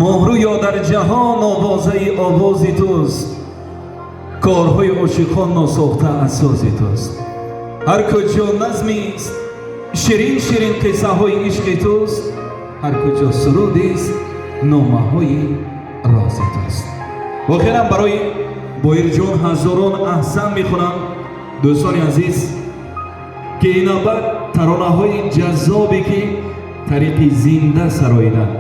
Моҳрӯё дар ҷаҳон овозаи овози туст, корҳои ошиқон носохта аз сози туст. Ҳар куҷо назмист, ширин ширин қиссаҳои ишқи туст, ҳар куҷо сурудист, номаҳои рози туст. Воқеан барои Боирҷон ҳазорон аҳсан мехонам, дӯстони азиз, ки ин навбат таронаҳои ҷаззобе ки тариқи зинда сароиданд,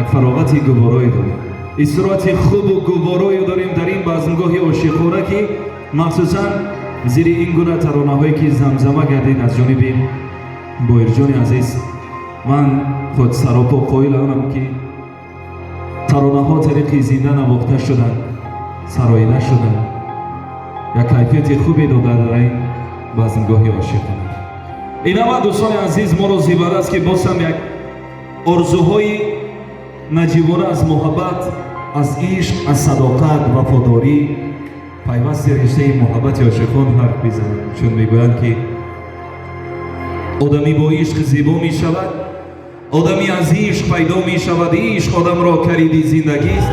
як фароғати гуворое дорем, истироҳати хубу гуворое дорем дар ин базмгоҳи ошиқона, ки махсусан зери ин гуна таронаҳое ки замзама гардид аз ҷониби Боирҷони азиз, ман худ саропо қоил онам, ки таронаҳо тариқи зинда навохта шуданд, сароида шуданд, як кайфияти хубе дода дар ин базмгоҳи ошиқона. Инава, дӯстони азиз, моро зивар аст, ки боз ҳам як орзуҳои наҷибона аз муҳаббат, аз ишқ, аз садоқат, вафодорӣ, пайвасти риштаи муҳаббати ошиқон ҳарф бизанад, чун мегӯянд, ки одамӣ бо ишқ зебо мешавад, одамӣ аз ишқ пайдо мешавад, ишқ одамро калиди зиндагист.